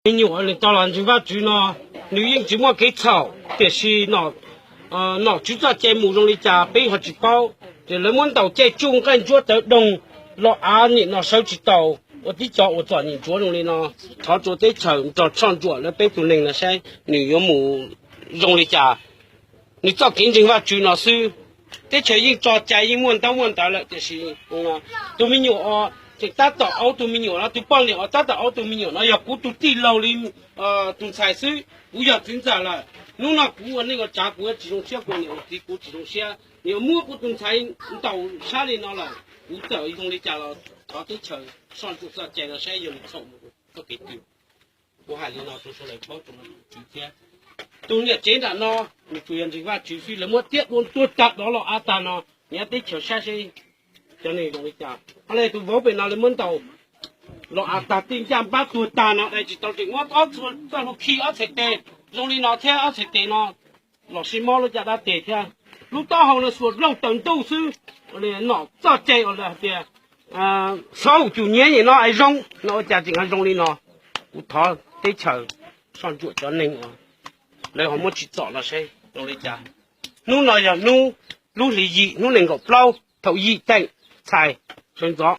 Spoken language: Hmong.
Me nyuam nws tau los ntseeg Vajtswv no, nws yeej tsis muaj kev txhaum, tiam sis nom tswv txoj cai mus zoo li cas peb ho tsis paub. Ces lawv muab ntaus caij tsuj nqaij ntsuab tawv doog los av nim no sawv tsis taus, ua tib co uas txom nyem ntsuav zoo li no. Thov rua teb chaws nrog soj ntsuam lawv peb tug neeg no saib nws yuav mus zoo li cas. Nws txoj kev ntseeg Vajtswv no xwb. Teb chaws yeej tso cai yeej muaj ntaub muaj ntawv lawm, tiam sis tus me nyuam os tseem tab tom aub tus me nyuam no, tus poj niam os tab tom aub tus me nyuam no yog kuv tus tij laug li tus ntxhais xwb, kuv yog txiv ntxawm lawm. Hnub no kuv ua neej ua tsav kuv yuav tsis zoo siab, kuv niam ua txiv kuv tsis zoo siab, nws yuav muab kuv tus ntxhais ntaus sab li no lawm, kuv txawm zoo li cas los thov teb chaws soj ntsuam txoj cai no saib yog nws txhaum mus txoj kev twg. Kuv hais li no rau sawv daws paub rau tswv thiab. Tus niam tsev nram no nws tsuas yog ntseeg Vajtswv xwb, lawv muab tiab dua tuag tag dov los av tag no, nyob teb chaws saib seb cov neeg zoo li cas. Ho li tus vauv pem no lawv muab ntaus los av tag, tej ncaj npab tuag tag no, dai tsis tau tseem muab ob txhua txoj hlua khi ob txhais tes zoo li no thiab ob txhais tes no los sib mob lub caj dab tes thiab. Lub taub hau no xuas looj taws ntuj xwb. Nom txoj cai uas lawv hais tias xauj cum nyiav nyem no es zoo no ua cas tseem ho zoo li no. Kuv thov teb chaws soj ntsuam cov neeg uas lawv ho muab tsim txom los seb zoo li cas. Hnub no yog hnub lub hlis yim hnub nees nkaum plaub thaum yim teem txhais sawv ntxov.